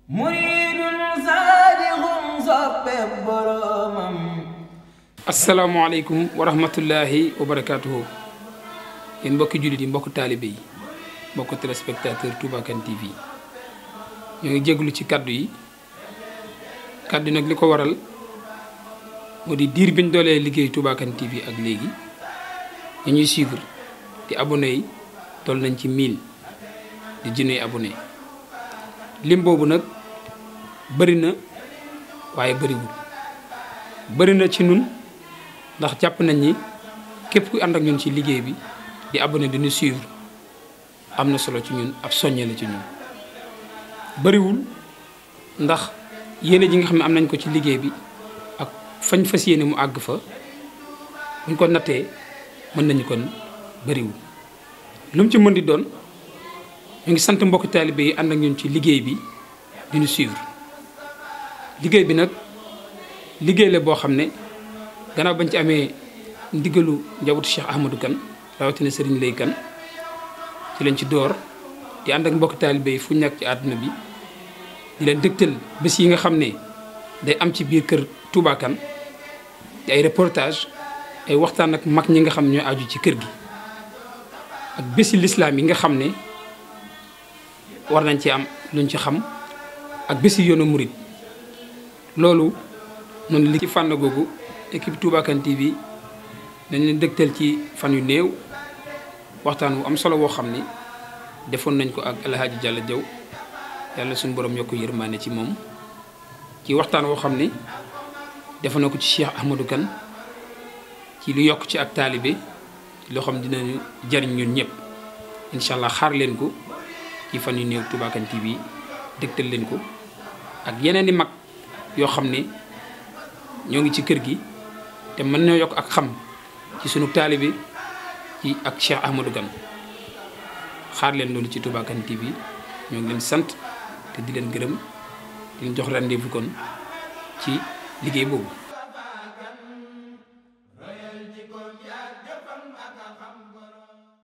muridun saadiqun soppe boromam. asalaamaaleykum wa rahmatullahi wa barakaatuhu. yéen mbokki jullit yi mbokk taalibe yi mbokk téléspectateur Touba Kane TV ñoo ngi jégalu ci kaddu yi nag li ko waral moo di diir biñ doolee liggéey Touba Kane TV ak léegi ñu ñuy suivre di abonné yi toll nañ ci 1000 di junne abonné lim boobu nag bëri na waaye bëriwul bëri na ci nun ndax jàpp nañ ni képp ku ànd ak ñun ci liggéey bi di abonné di ñu suivre am na solo ci ñun ab soññee la ci ñun bëriwul ndax yéene ji nga xam ne am nañ ko ci liggéey bi ak fañ fas yéene mu àgg fa buñ ko nattee mën nañu kon bëriwul lu mu ci mën di doon ñu ngi sant mbokki taalibe yi ànd ak ñun ci liggéey bi di ñu suivre liggéey bi nag liggéey la boo xam ne gannaaw bañ ci amee ndigalu njabootu Cheikh Ahmadou Kane rawatina Serigne Lay Kane ci lañ ci door di ànd ak mbokki taalibe yi fu ñu nekk ci àdduna bi di leen dëgtal bés yi nga xam ne day am ci biir kër Touba Kane di ay reportage ay waxtaan ak mag ñi nga xam ñooy aju ci kër gi ak bési lislaam yi nga xam ne war nañ ci am luñ ci xam ak bési yoonu murit loolu noonu li ci fànn googu équipe Touba Kane TV dañ leen dëgtal ci fan yu néew waxtaan wu am solo woo xam ni defoon nañ ko ak El Hadji Diallo Diaw yàlla suñu borom yokk yërmaane ci moom ci waxtaan woo xam ne defoon na ko ci Cheikh Ahmadou Kane ci lu yokk ci ak taalibe loo xam dinañu jariñ ñun ñëpp incha allah xaar leen ko ci fan yu néew Touba Kane TV dëgtal leen ko ak yeneen i mag yoo xam ne ñoo ngi ci kër gi te mën ñoo yokk ak xam ci sunu taalibe ci ak Cheikh Ahmadou Kane xaar leen loolu ci Touba Kane TV ñoo ngi leen sant te di leen gërëm di leen jox rendez-vous kon ci liggéey boobu.